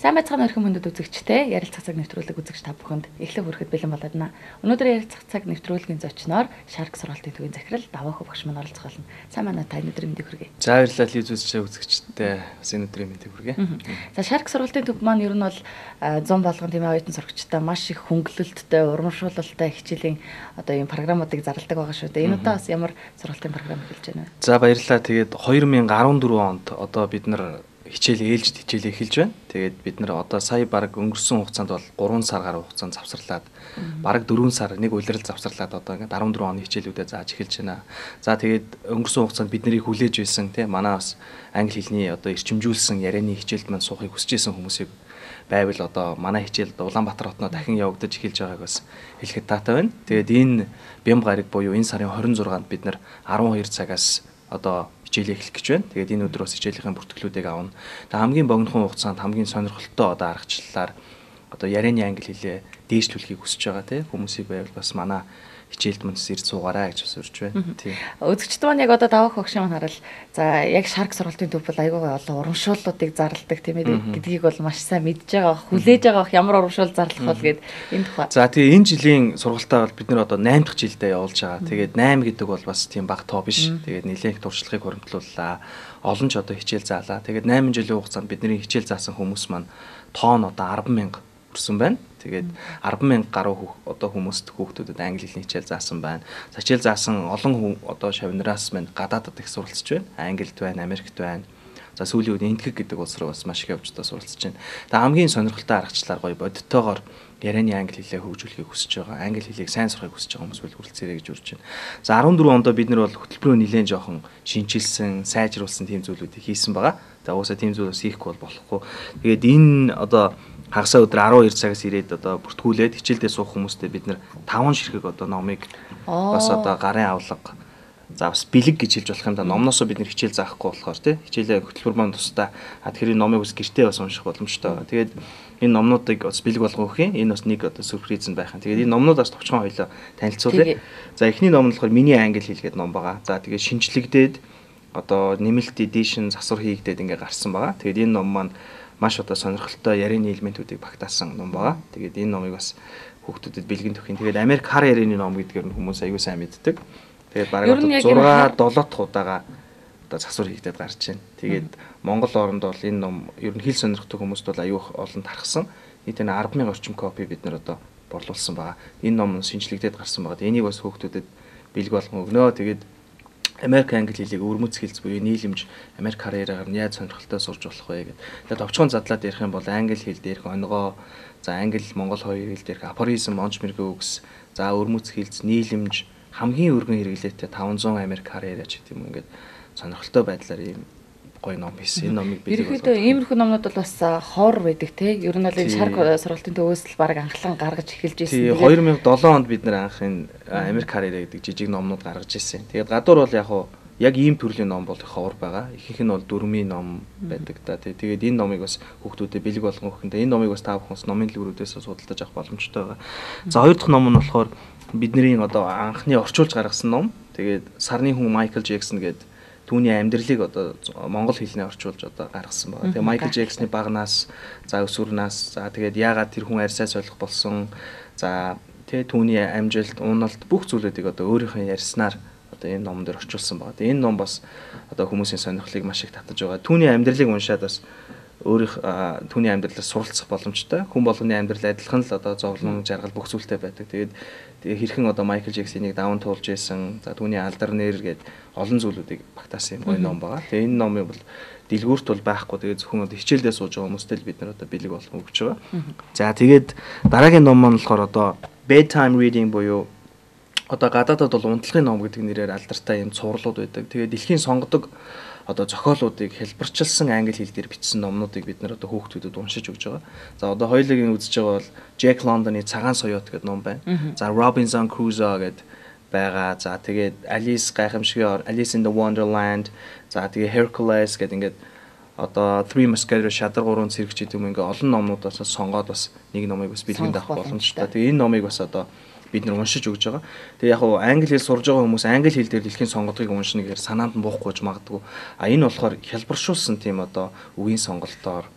Сайн байцгаана өрхөн мөндөд үзэгчтэй ярилцах цаг нэвтрүүлэг үзэгч та бүхэнд эхлэх хүрэхэд бэлэн болоод байна. Өнөөдөр ярилцах цаг нэвтрүүлгийн зочноор Шарк сургалтын төвийн захирал Давааху багш маань оролцох болно. Сайн байна уу, та өнөөдрийн мэндийг хүргэе. За баярлалаа үзэгч үзэгчтэй бас энэ өдрийн мэндийг хүргэе. За Шарк сургалтын төв маань ер нь бол 100 болгон тийм оюутан сурагчтай маш их хөнгөлөлттэй, урамшуулалтай хичээлийн одоо ийм програмуудыг зарладаг байгаа шүү дээ. Энэ удаа бас ямар сургалтын програм эхэлж байна вэ? За баярлалаа. Тэгээд 2014 онд одоо бид нар хичээл ээлжид хичээлээ эхэлж байна. Тэгээд бид нар одоо сая баг өнгөрсөн хугацаанд бол 3 сар гаруй хугацаанд завсарлаад бараг 4 сар нэг улирал завсарлаад одоо ингээд 14 оны хичээлүүдэд зааж эхэлж байна. За тэгээд өнгөрсөн хугацаанд бид нарыг хүлээж байсан тийм манай бас англи хэлний одоо эрчимжүүлсэн ярианы хичээлд маань суухыг хүсэж исэн хүмүүсийг байвал одоо манай хичээл Улаанбаатар хотноо дахин явагдаж эхэлж байгааг бас хэлэхэд таатай байна. Тэгээд энэ бямба гараг буюу энэ сарын 26-нд бид нар 12 цагаас одоо хичээлээ эхлэх гэж байна. Тэгээд энэ өдөр бас хичээлийнхээ бүртгэлүүдийг авна. Тэгээд хамгийн богинохон хугацаанд хамгийн сонирхолтой одоо аргачлалаар одоо ярианы англи хэлээ дээшлүүлэхийг хүсэж байгаа тийм хүмүүсийг байвал бас манай хичээлд мөн ирж суугаарай гэж бас урьж байна. Тийм. Үзэгчд маань яг одоо Даваах багшийн маань харал за яг Шарк сургалтын төв бол айгүй олон урамшууллуудыг зарладаг тийм ээ гэдгийг бол маш сайн мэдж байгаа, хүлээж байгаа бах ямар урамшуул зарлах бол гэд энэ тухай. За тэгээ энэ жилийн сургалтаа бол бид нэр одоо 8 дахь жилдээ явуулж байгаа. Тэгээд 8 гэдэг бол бас тийм бага тоо биш. Тэгээд нэлээд их туршлагыг хуримтлууллаа. Олон ч одоо хичээл заалаа. Тэгээд 8 жилийн хугацаанд бидний хичээл заасан хүмүүс маань тоон одоо 10,000 хүрсэн байна. Тэгээд 10,000 гаруй одоо хүмүүст хүүхдүүдэд англи хэлний хичээл заасан байна. Хичээл заасан олон одоо шавнараас маань гадаадад их суралцж байна. Англид байна, Америкт байна. За сүүлийн үед Энтхэг гэдэг улс руу бас маш их явж одоо суралцж байна. Тэгээд хамгийн сонирхолтой аргачлалаар гоё бодиттойгоор ярианы англи хэлээ хөгжүүлэхийг хүсэж байгаа. Англи хэлийг сайн сурахыг хүсэж байгаа хүмүүс бол хүрэлцээрэй гэж урьж байна. За 14 онд бид нар бол хөтөлбөрөө нэлээд жоохон шинчилсэн, сайжруулсан тийм зүйлүүдийг хийсэн байгаа. За угаасаа тийм зүйл бас хийхгүй бол болохгүй. Тэгээд энэ одоо хагасаа өдөр 12 цагаас ирээд одоо бүртгүүлээд хичээлдээ суух хүмүүстэй бид нэр 5 ширхэг одоо номыг бас одоо гарын авлага за бас бэлэг гэж хэлж болох юм да. Номноосоо бид нэр хичээл заахгүй болохоор тий хичээлээ хөтөлбөр маань тусдаа. А тэгэхээр энэ номыг бас гэртээ бас унших боломжтой байгаа. Тэгээд энэ номнуудыг бас бэлэг болгон өгөх юм. Энэ бас нэг одоо сюрприз нь байх юм. Тэгээд энэ номнуудаас товчхон хоёлоо танилцуулъя. За эхний ном нь болохоор миний англи хэл гэдэг ном байгаа. За тэгээд шинжлэгдээд одоо нэмэлт эдишн засвар хийгдээд ингээ гарсан байгаа. Тэгээд энэ ном маань маш одоо сонирхолтой ярианы элементүүдийг багтаасан ном байгаа. Тэгээд энэ номыг бас хүүхдүүдэд бэлгэн төхин. Тэгээд Америк хар ярианы ном гэдгээр нь хүмүүс аягүй сайн мэддэг. Тэгээд бараг одоо 6 7 дахь удаага одоо засвар хийгдээд гарч байна. Тэгээд Монгол оронд бол энэ ном ер нь хэл сонирхдаг хүмүүст бол аюу олон тархсан. Нийт энэ 10,000 орчим копи бид нар одоо борлуулсан байгаа. Энэ ном шинжлэгдээд гарсан байгаа. Энийг бас хүүхдүүдэд бэлэг болгон өгнө. Тэгээд Америк англи хэлийг өвөрмөц хэлц буюу нийлэмж Америк хар яриагаар нь яаж сонирхолтой сурж болох вэ гэдэг. Тэгээд товчхон задлаад ярих юм бол англи хэл дээрх онгоо, за англи монгол хоёр хэл дээрх афоризм, онч мэрэгэн үгс, за өвөрмөц хэлц, нийлэмж хамгийн өргөн хэрэглээтэй 500 Америк хар яриа ч гэдэг юм ингээд сонирхолтой байдлаар ийм гоё ном хийсэн. Энэ номыг бид ерөнхийдөө иймэрхүү номнууд бол бас хоор байдаг тий. Ер нь бол энэ Шарк сургалтын төвөөс л баг анхлан гаргаж эхэлж ирсэн. Тэгээд 2007 онд бид нэр анх энэ Америк хар яриа гэдэг жижиг номнууд гаргаж ирсэн. Тэгээд гадуур бол яг хуу яг ийм төрлийн ном бол их ховор байгаа. Ихэнх нь бол дөрмийн ном байдаг да. Тэгээд энэ номыг бас хүүхдүүдэд бэлэг болгон өгөх. Энэ номыг бас та бүхэн номын дэлгүүрүүдээс судалдаж авах боломжтой байгаа. За хоёр дахь ном нь болохоор бидний одоо анхны орчуулж гаргасан ном. Тэгээд сарны хүн Майкл Джексон гэдэг түүний амьдралыг одоо монгол хэлнээр орчуулж одоо гаргасан байгаа. Тэгээ Майкл Джексоны багнаас, за өсвөрнаас, за тэгээд яагаад тэр хүн арьсаа солих болсон, за тэ түүний амжилт, уналт бүх зүйлүүдийг одоо өөрийнхөө ярьснаар одоо энэ номон дээр орчуулсан байгаа. Тэгээ энэ ном бас одоо хүмүүсийн сонирхлыг маш их татаж байгаа. Түүний амьдралыг уншаад бас өөрийнх түүний амьдралаас суралцах боломжтой. Хүн болгоны амьдрал адилхан л одоо зовлон, жаргал бүх зүйлтэй байдаг. Тэгээд хэрхэн одоо Майкл Джексоныг даван туулж байсан, за түүний алдар нэр гээд олон зүйлүүдийг багтаасан юм гоё ном байгаа. Тэгээ энэ номыг бол дэлгүүрт бол байхгүй. Тэгээд зөвхөн одоо хичээлдээ сууж байгаа хүмүүстэй л бид нар одоо бэлэг болгон өгч байгаа. За тэгээд дараагийн ном маань болохоор одоо bedtime reading буюу одоо гадаадад бол унтлагын ном гэдэг нэрээр алдартай юм цувралууд байдаг. Тэгээд дэлхийн сонгодог одоо зохиолуудыг хэлбэрчилсэн англи хэл дээр бичсэн номнуудыг бид нар одоо хүүхдүүдэд уншиж өгч байгаа. За одоо хоёулын үзэж байгаа бол Jack London-ы Цагаан соёот гэдэг ном байна. За Robinson Crusoe гэдэг байгаа. За тэгээд Alice гайхамшигын ор, Alice in the Wonderland, за тэгээд Hercules гэдэг ингээд одоо Three Musketeers шадар гурван цэрэгч гэдэг юм ингээ олон номнуудаас сонгоод бас нэг номыг бас бэлгэнд авах боломжтой. Тэгээд энэ номыг бас одоо бид нар уншиж өгч байгаа. Тэгээ яг уу англи хэл сурж байгаа хүмүүс англи хэл дээр дэлхийн сонгодгийг уншина гэхээр санаанд нь буухгүй ч магадгүй. А энэ болохоор хялбаршуулсан тийм одоо үгийн сонголтоор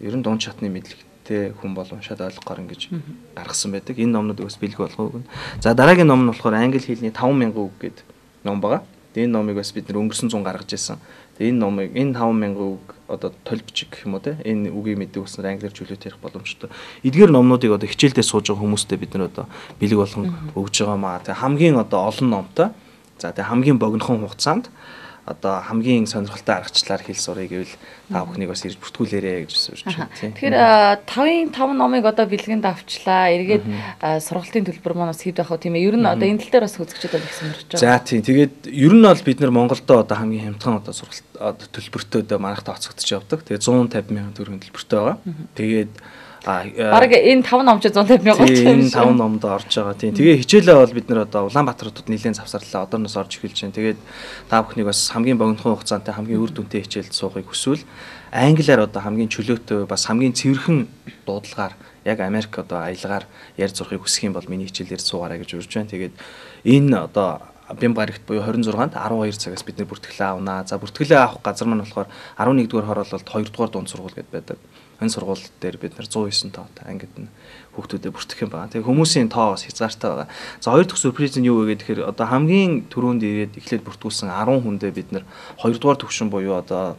Ер нь дунд шатны мэдлэгтэй хүн бол уншаад ойлгохоор ингэж гаргасан байдаг. Энэ номнууд бас бэлэг болгоо өгнө. За дараагийн ном нь болохоор англи хэлний 5000 үг гэдэг ном байгаа. Энэ номыг бас бид нэр өнгөрсөн зун гаргаж ирсэн. Тэгээ энэ номыг энэ 5000 үг одоо толь бичиг гэх юм уу те энэ үгийг мэддэг болсноор англиар чөлөөтэй ярих боломжтой. Эдгээр номнуудыг одоо хичээлдээ сууж байгаа хүмүүстээ бид нар одоо бэлэг болгон өгж байгаа маа. Тэгээ хамгийн одоо олон номтой. За тэгээ хамгийн богинохон хугацаанд одоо хамгийн сонирхолтой аргачлалаар хэл сурыг гэвэл та бүхнийг бас ирж бүртгүүлээрэй гэж урьж байна. Тэгэхээр 5-ын 5 номыг одоо бэлгэнд авчлаа. Эргээд сургалтын төлбөр маань бас хэд байх вэ тийм ээ? Ер нь одоо энэ тал дээр бас үзэгчид бол их сонирхож байгаа. За тийм. Тэгээд ер нь бол бид нар Монголдо одоо хамгийн хямдхан одоо сургалт одоо төлбөртөө одоо манайх тооцогдож явдаг. Тэгээд 150 мянган төгрөгийн төлбөртэй байгаа. Тэгээд бараг энэ 5 ном чи 150 мянга болж байна. Энэ 5 номд орж байгаа. Тийм. Тэгээ хичээлээ бол бид нар одоо Улаанбаатар хотод нэлээд завсарлаа. Одооноос орж эхэлж байна. Тэгээд та бүхнийг бас хамгийн богинохон хугацаанд хамгийн үр дүнтэй хичээлд суухыг хүсвэл англиар одоо хамгийн чөлөөтэй бас хамгийн цэвэрхэн дуудлагаар яг Америк одоо аялгаар ярьж сурахыг хүсэх юм бол миний хичээлээр суугаарай гэж урьж байна. Тэгээд энэ одоо Бямба гарагт буюу 26-нд 12 цагаас бид нэр бүртгэлээ авнаа. За бүртгэлээ авах газар маань болохоор 11-р хороололд 2-р дунд сургууль гэдээ байдаг. Энэ сургууль дээр бид нар 109 тоотой ангид нь хүүхдүүдэд бүртгэх юм байна. Тэгээ хүмүүсийн тоо бас хязгаартай байгаа. За хоёр дахь сюрприз нь юу вэ гэхээр одоо хамгийн түрүүнд ирээд эхлээд бүртгүүлсэн 10 хүндээ бид нар 2-р төвшин буюу одоо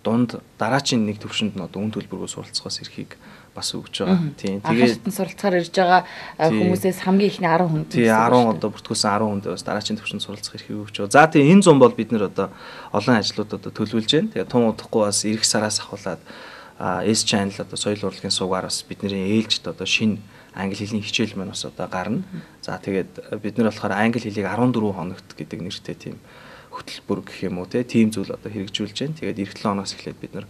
дунд дараачийн нэг төвшөнд нь одоо үн төлбөргүй суралцахаас эрхийг бас өгж байгаа. Тийм. Тэгээд суралцахаар ирж байгаа хүмүүсээс хамгийн ихний 10 хүнд. Тийм 10 одоо бүртгүүлсэн 10 хүнд бас дараачийн төвшөнд суралцах эрхийг өгч байгаа. За тийм энэ зам бол бид нар одоо олон ажлууд одоо төлөвлөж байна. Тэгээд тун удахгүй бас эх сараас ахуулаад S channel одоо соёл урлагийн суугаар бас бидний ээлжид одоо шинэ англи хэлний хичээл маань бас одоо гарна. За тэгээд бид нар болохоор англи хэлийг 14 хоногт гэдэг нэртэй тийм хөтөлбөр гэх юм уу тийм зүйл одоо хэрэгжүүлж байна. Тэгээд эх 7 хоногоос эхлээд бид нар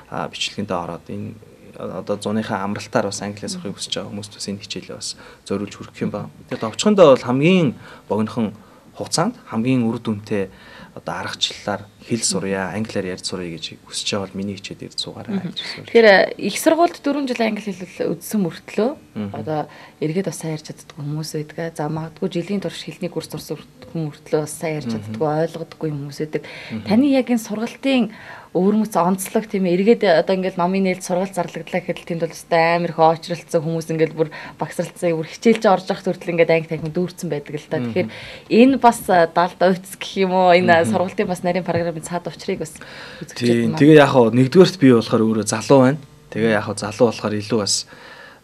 бичлэгэндээ ороод энэ одоо зуныхаа амралтаар бас англиар сурахыг хүсэж байгаа хүмүүст бас энэ хичээлээ бас зориулж хүргэх юм байна. Тэгээд товчхондоо бол хамгийн богинохон хугацаанд хамгийн үр дүнтэй одоо аргачлалаар хэл сурья, англиар ярьж сурья гэж хүсэж байгаа бол миний хичээл ирж суугаарай гэж байна. Тэгэхээр их сургуульд 4 жил англи хэл үзсэн мөртлөө одоо эргээд бас сайн ярьж чаддаггүй хүмүүс байдаг. За магадгүй жилийн турш хэлний курс сурсан хүн мөртлөө бас сайн ярьж чаддаггүй, ойлгодоггүй хүмүүс байдаг. Таны яг энэ сургалтын өвөрмөц онцлог тийм ээ эргээд одоо ингээл номын нээлт сургалт зарлагдлаа гэхэд тэнд бол өстой амар их оочролцсон хүмүүс ингээл бүр багсралцсан бүр хичээлж орж явах хүртэл ингээд анги танхим дүүрсэн байдаг л та. Тэгэхээр энэ бас далд уйц гэх юм уу энэ сургалтын бас нарийн програмын цаад учрыг бас үзэж байна. Тэгээ яг хаа нэгдүгээрт би болохоор өөрөө залуу байна. Тэгээ яг хаа залуу болохоор илүү бас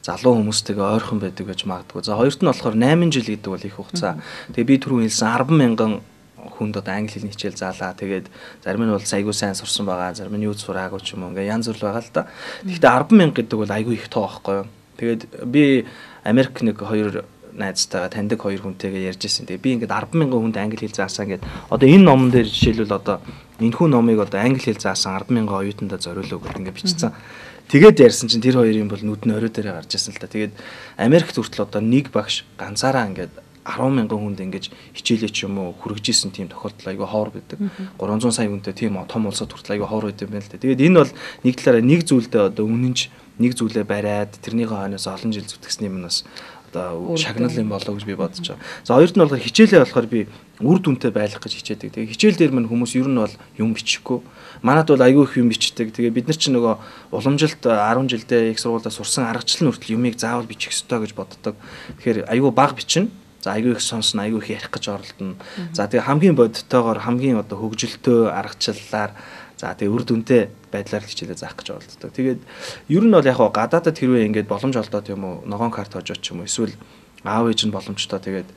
залуу хүмүүстэйгээ ойрхон байдаг гэж магадгүй. За хоёрт нь болохоор 8 жил гэдэг бол их хугацаа. Тэгээ би түрүүн хэлсэн 10,000 хүнд одоо англи хэлний хичээл заалаа. Тэгээд зарим нь бол айгүй сайн сурсан байгаа, зарим нь юу сураагүй ч юм уу ингээ янз бүр байгаа л да. Тэгэхдээ 10,000 гэдэг бол айгүй их тоо байхгүй юу. Тэгээд би Америк нэг хоёр найзтайгаа таньдаг хоёр хүнтэйгээ ярьж ирсэн. Тэгээд би ингээд 10,000 хүнд англи хэл заасан ингээд одоо энэ номон дээр жишээлбэл одоо энэхүү номыг одоо англи хэл заасан 10,000 оюутандаа зориулав гэдэг ингээд бичсэн. Тэгээд ярьсан чинь тэр хоёрын бол нүд нь орой дээрээ гарч ирсэн л та. Тэгээд Америкт хүртэл одоо нэг багш ганцаараа ингээд 10,000 хүнд ингэж хичээлээ ч юм уу хүргэж исэн тийм тохиолдол айгүй ховор байдаг. 300 сая хүнтэй тийм том улсад хүртэл айгүй ховор байдаг юм байна л да. Тэгээд энэ бол нэг талаараа нэг зүйлдээ одоо үнэнч нэг зүйлээ бариад тэрнийхээ хойноос олон жил зүтгэсний юм бас одоо шагнал юм болоо гэж би бодож байгаа. За хоёрт нь болохоор хичээлээ болохоор би үр дүнтэй байлгах гэж хичээдэг. Тэгээ хичээл дээр мань хүмүүс ер нь бол юм бичихгүй. Манад бол айгүй их юм бичдэг. Тэгээ бид нар чинь нөгөө уламжилт 10 жилдээ их сургуульдаа сурсан аргачлал нь хүртэл юмыг заавал бичих ёстой гэж боддог. Тэгэхээр айгүй бага бичнэ. За айгүй их сонсно, айгүй их ярих гэж оролдоно. За тэгээ хамгийн бодтойгоор хамгийн одоо хөгжилтөө аргачлалаар за тэгээ үр дүнтэй байдлаар хичээлээ заах гэж оролддог. Тэгээд ер нь бол яг гадаадад хэрвээ ингээд боломж олдоод юм уу, ногоон карт хожоод ч юм уу, эсвэл аав ээж нь боломжтой тэгээд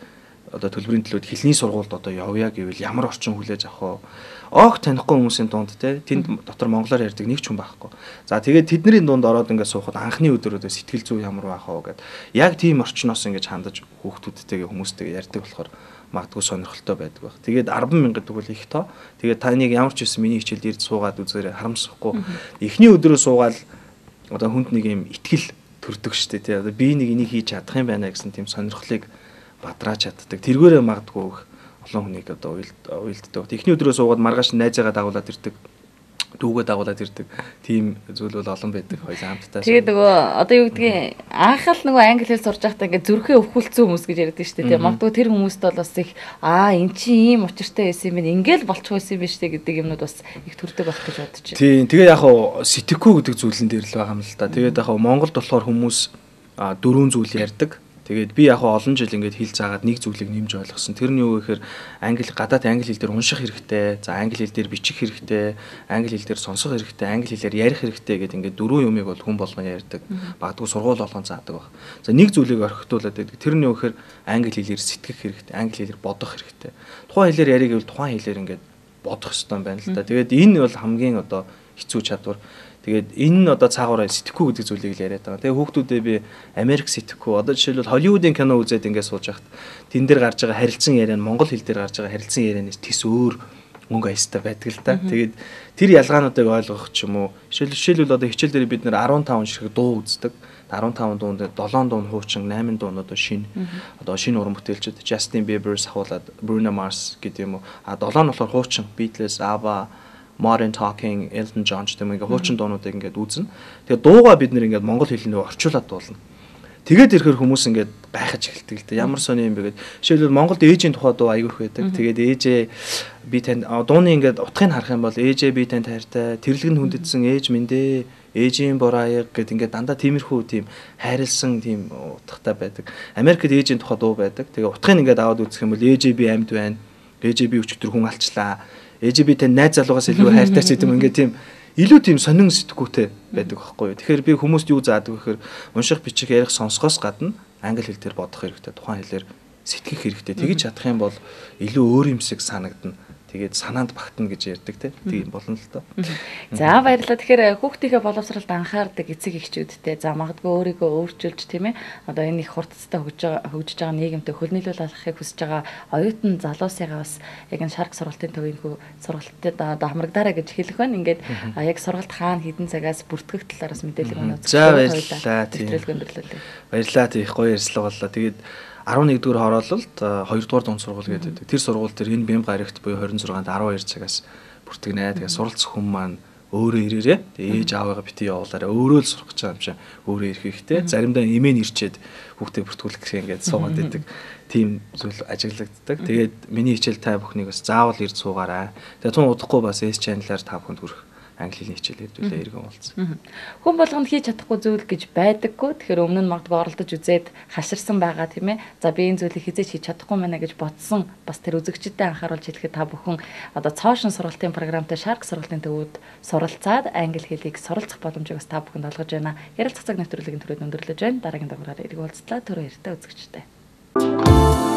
одоо төлбөрийн төлөөд хэлний сургуульд одоо явъя гэвэл ямар орчин хүлээж авах вэ? Оог танихгүй хүмүүсийн дунд те тэнд дотор монголоор ярьдаг нэг ч хүн байхгүй. За тэгээд тэдний дунд ороод ингээд суухад анхны өдрүүдээ сэтгэл зүй ямар байх вэ гэд яг тийм орчноос ингээд хандаж хүүхдүүдтэйгээ хүмүүстэйгээ ярьдаг болохоор магадгүй сонирхолтой байдаг байх. Тэгээд 10,000 гэдэг бол их тоо. Тэгээд таныг ямар ч байсан миний хичээлд ирж суугаад үзээрэй харамсахгүй. Эхний өдрөө суугаал одоо хүнд нэг юм итгэл төрдөг штэ тий. Одоо би нэг энийг хийж чадах юм байна гэсэн тийм сонирхлыг бадрааж чаддаг. Тэргээрээ магадгүй их олон хүнийг одоо уйлддаг. Эхний өдрөө суугаад маргааш найзаагаа дагуулад ирдэг. Дүүгээ дагуулад ирдэг. Тийм зүйл бол олон байдаг. Хоёул хамтдаа. Тэгээд нөгөө одоо юу гэдгийг анх л нөгөө англи хэл сурж байхдаа ингээд зүрхээ өвхүүлсэн хүмүүс гэж ярьдаг шүү дээ. Тийм магадгүй тэр хүмүүст бол бас их эн чинь ийм учиртай байсан юм байна. Ингээл болчих байсан юм биш үү гэдэг юмнууд бас их төрдөг байх гэж бодож байна. Тийм. Тэгээ яг хуу сэтгэхүй гэдэг зүйлэн дээр л байгаа юм л та. Тэгээд яг хуу Монголд болохоор хүмүүс дөрвөн зүйл ярьдаг. Тэгээд би яг олон жил ингээд хэл заагаад нэг зүйлийг нэмж ойлгосон. Тэр нь юу гэхээр англи гадаад англи хэл дээр унших хэрэгтэй, за англи хэл дээр бичих хэрэгтэй, англи хэл дээр сонсох хэрэгтэй, англи хэлээр ярих хэрэгтэй гэдэг ингээд дөрвөн юмыг бол хүн болгон ярьдаг. Магадгүй сургууль болгон заадаг баг. За нэг зүйлийг орхитуулад байдаг. Тэр нь юу гэхээр англи хэлээр сэтгэх хэрэгтэй, англи хэлээр бодох хэрэгтэй. Тухайн хэлээр ярих гэвэл тухайн хэлээр ингээд бодох ёстой юм байна л да. Тэгээд энэ бол хамгийн одоо хэцүү чадвар. Тэгээд энэ нь одоо цаагаараа сэтгэхүй гэдэг зүйлийг л яриад байгаа. Тэгээд хүүхдүүдээ би Америк сэтгэхүй одоо жишээлбэл Холливуудын кино үзээд ингээд сууж байхад тэн дээр гарч байгаа харилцан яриа нь монгол хэл дээр гарч байгаа харилцан ярианаас тис өөр мөнгө аястай байдаг л та. Тэгээд тэр ялгаануудыг ойлгох ч юм уу. Жишээлбэл одоо хичээл дээр бид нэр 15 ширхэг дуу үздэг. 15 дуун дээр 7 дуун хуучин, 8 дуун одоо шинэ. Одоо шинэ уран бүтээлчд Justin Bieber-с ахуулаад Bruno Mars гэдэг юм уу. А 7 нь болохоор хуучин Beatles, ABBA, Modern Talking, Elton John ч гэм ингээ хуучин дуунуудыг ингээд үзнэ. Тэгээ дуугаа бид нэр ингээд монгол хэлэндээ орчуулад дуулна. Тэгээд ирэхэр хүмүүс ингээд гайхаж эхэлдэг л дээ. Ямар сони юм бэ гэд. Жишээлбэл Монголд ээжийн тухай дуу аягүй их байдаг. Тэгээд ээжээ би танд дууны ингээд утгыг харах юм бол ээжээ би танд хайртай, тэрлэг нь хүндэтсэн ээж минь дээ, ээжийн бораяг гэд ингээд дандаа тиймэрхүү тийм хайрлсан тийм утгатай байдаг. Америкт ээжийн тухай дуу байдаг. Тэгээ утгыг ингээд аваад үзэх юм бол ээжээ би амьд байна, ээжээ би өчигдөр хүн алчлаа, ээжээ би тань найз залуугаас илүү хайртай ч гэдэг юм ингээд тийм илүү тийм сонин сэтгүүтэй байдаг байхгүй юу. Тэгэхээр би хүмүүст юу заадаг вэ гэхээр унших, бичих, ярих, сонсохоос гадна англи хэл дээр бодох хэрэгтэй, тухайн хэлээр сэтгэх хэрэгтэй. Тэгж чадах юм бол илүү өөр юмсыг санагдана. Тэгээд санаанд багтана гэж ярьдаг тийм болно л доо. За баярлалаа. Тэгэхээр хүүхдийнхээ боловсролд анхаардаг эцэг эхчүүдтэй за магадгүй өөрийгөө өөрчилж тийм одоо энэ их хурцтай хөгжиж байгаа нийгэмтэй хөл нийлүүл алхахыг хүсэж байгаа оюутан залуусыгаа бас яг энэ шарк сургалтын төвийн хүү сургалтад одоо хамрагдаарай гэж хэлэх байна. Ингээд яг сургалт хаана хэдэн цагаас бүртгэх талаараас мэдээлэл өгнө. За баярлалаа. Баярлалаа. Тийм их гоё ярьслага боллоо. Тэгээд 11-р хороололд 2-р дунд сургууль гэдэг. Тэр сургууль дээр энэ бямба гарагт буюу 26-нд 12 цагаас бүртгэнэ. Тэгээ суралцах хүн маань өөрөө ирээрээ. Тэгээ ээж аавыгаа бити явуулаарай. Өөрөө л сурах гэж байгаа юм чинь өөрөө ирэх хэрэгтэй. Заримдаа эмээ нь ирчээд хүүхдээ бүртгүүлэх гэх ингээд суугаад идэг. Тийм зүйл ажиглагддаг. Тэгээд миний хичээл та бүхнийг бас заавал ирж суугаарай. Тэгээ тун удахгүй бас S channel-аар та бүхэнд хүрэх англи хэлний хичээл хэдүүлээ эргэн уулзсан. Хүн болгонд хийж чадахгүй зүйл гэж байдаггүй. Тэгэхээр өмнө нь магадгүй оролдож үзээд хаширсан байгаа тийм ээ. За би энэ зүйлийг хизээч хийж чадахгүй мэнэ гэж бодсон бас тэр үзэгчдэд анхааруулж хэлэхэд та бүхэн одоо цоошин сургалтын програмтай шарк сургалтын төвүүд суралцаад англи хэлийг суралцах боломжийг бас та бүхэнд олгож байна. Ярилцах цаг нэвтрүүлгийн түрүүд өндөрлөж байна. Дараагийн дугаараар эргэн уулзлаа. Түр баяртай үзэгчдээ.